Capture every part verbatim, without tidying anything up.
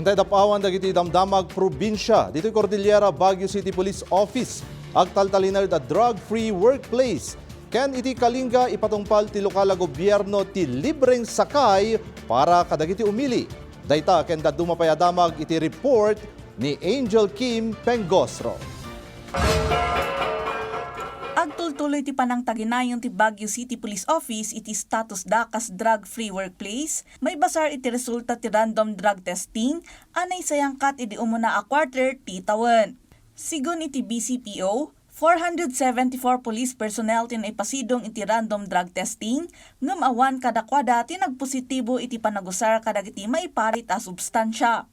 Intay dap-awan dagiti damdamag probinsia ditoy Cordillera, Baguio City Police Office. Agtaltalinaed a drug-free workplace. Ken iti Kalinga, ipatungpal ti lokal a gobierno ti libreng sakay para kadagiti umili. Dayta ken dadduma pay a damag iti report ni Angel Kim Pengosro. Agtultuloy ti panangtaginayon ti Baguio City Police Office iti status da kas drug-free workplace, maibasar iti resulta ti random drug testing a naisayangkat idi umuna a quarter ti tawen. Sigun iti B C P O, four hundred seventy-four police personnel ti naipasidong iti random drug testing, ngem awan kadakuada ti nagpositibo iti panagusar kadagiti maiparit a substansia.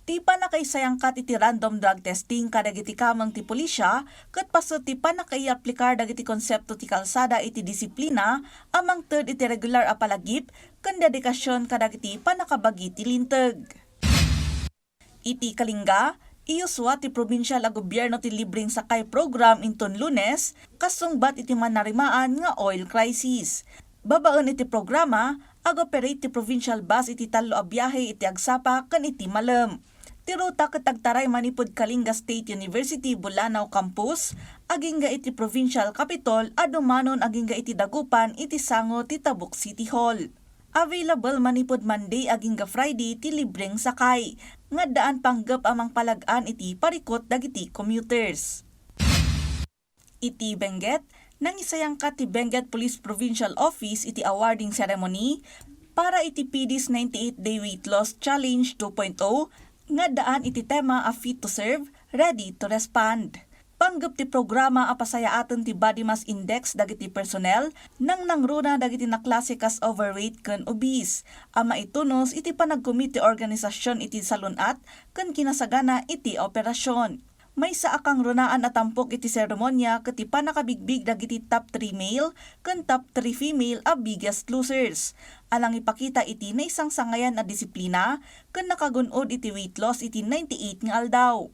Ti pannakaisayangkat iti random drug testing kadagiti kameng ti pulisya ket paset ti pannakaiaplikar dagiti konsepto ti kalsada iti disiplina a mangted iti regular a palagip ken dedikasion kadagiti pannakabagi ti linteg. Iti Kalinga, iyuswa ti probinsial a gobierno ti libreng sakay program inton Lunes, kasungbat iti mannarimaan nga oil crisis. Babaen iti programa, ag-operate ti provincial bus iti tallo a biahe iti agsapa ken iti malem. Ti ruta ket agtaray manipud Kalinga State University Bulanao Campus, agingga iti provincial capitol a dumanon agingga iti Dagupan iti sango ti Tabuk City Hall. Available manipud Monday agingga Friday ti libreng sakay, nga addaan panggep a mangpalag-an iti parikut dagiti commuters. Iti Benguet, nangisayangkat ti Benguet Police Provincial Office iti awarding ceremony para iti P D's ninety-eight Day Weight Loss Challenge two point oh nga addaan iti tema a Fit to Serve, Ready to Respond. Panggep ti programa a pasayaaten ti body mass index dagiti personnel, nangnangruna dagiti naklase kas overweight ken obese, a maitunos iti panagkumit ti organisasyon iti salun-at ken kinasagana iti operasyon. Maysa a kangrunaan a tampok iti seremonia ket ti pannakabigbig dagiti top three male ken top three female a biggest losers, a nangipakita iti naisangsangayan a disiplina ken nakagun-od iti weight loss iti ninety-eight nga aldaw.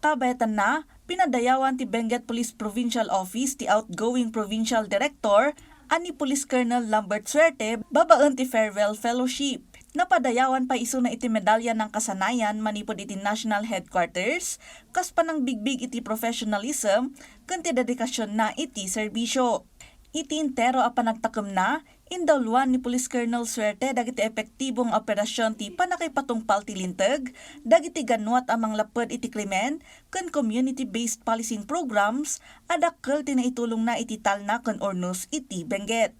Kabayatanna, pinadayawan ti Benguet Police Provincial Office ti outgoing provincial director a ni Police Colonel Lambert Suerte babaen ti farewell fellowship. Napadayawan pay isuna iti medalya nangkasanayan manipud iti National Headquarters kas panangbigbig iti professionalism ken ti dedikasionna iti serbisyo. Iti entero a panagtakemna, indawluan ni Police Colonel Suerte dagiti epektibo nga operasyon ti pannakaipatungpal ti linteg dagiti gannuat a manglapped iti krimen ken community-based policing programs a dakkel ti naitulongna iti talna ken urnos iti Benguet.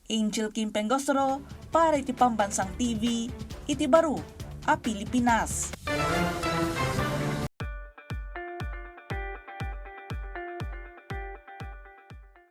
Angel Kim Pengosro para iti Pambansang T V iti baro a Pilipinas.